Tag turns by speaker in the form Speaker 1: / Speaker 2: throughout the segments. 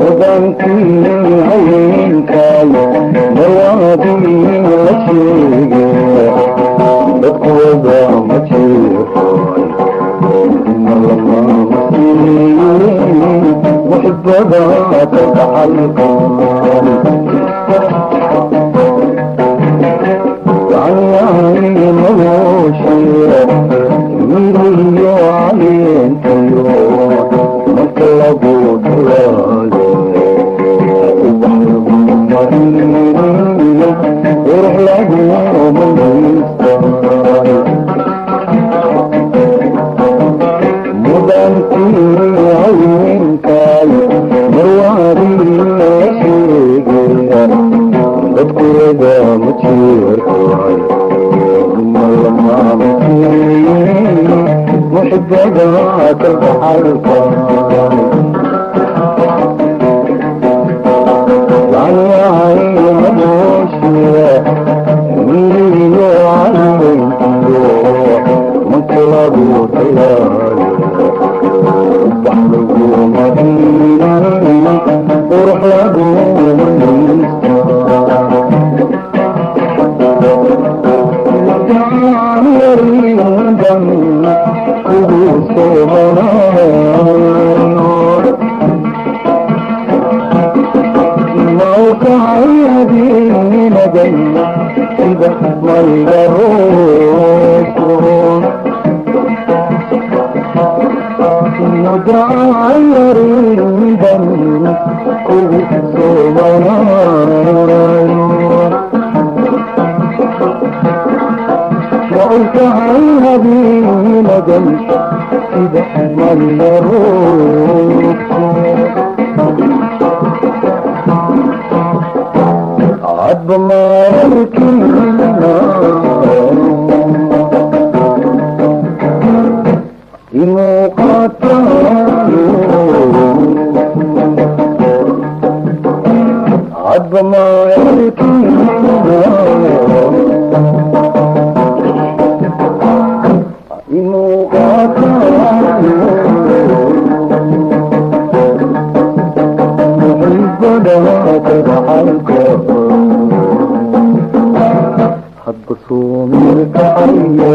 Speaker 1: Mudankii haweenkay marwaadii la sheege dadkooda ma jeexoy dumar lama masiiye muxibada ka dhaxalkan noloshiyo miriyo caleentayo marka lagu dalaalo ubax lagu mariyo qurux lagu malaystaay mudankii haweenkay marwaadii la sheege dadkooda ma jeerkoy muxibada ka dhaxalkan noloshiya miriyo caleentiyo marka lagu talaalo ubax lagu mariyo qurux lagu malaysta kugu soomanayo mawkacayadiinadan sida mayga roobko mudacayaridan kugu soomanayo mawkacayadiinadan sida mayga roobko عب ما inuu qaatayo عب ما inuu qaatayo muxibada ka dhaxalka hadba soomirkacaya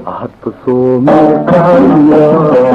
Speaker 1: Hadba soo mirkacaya.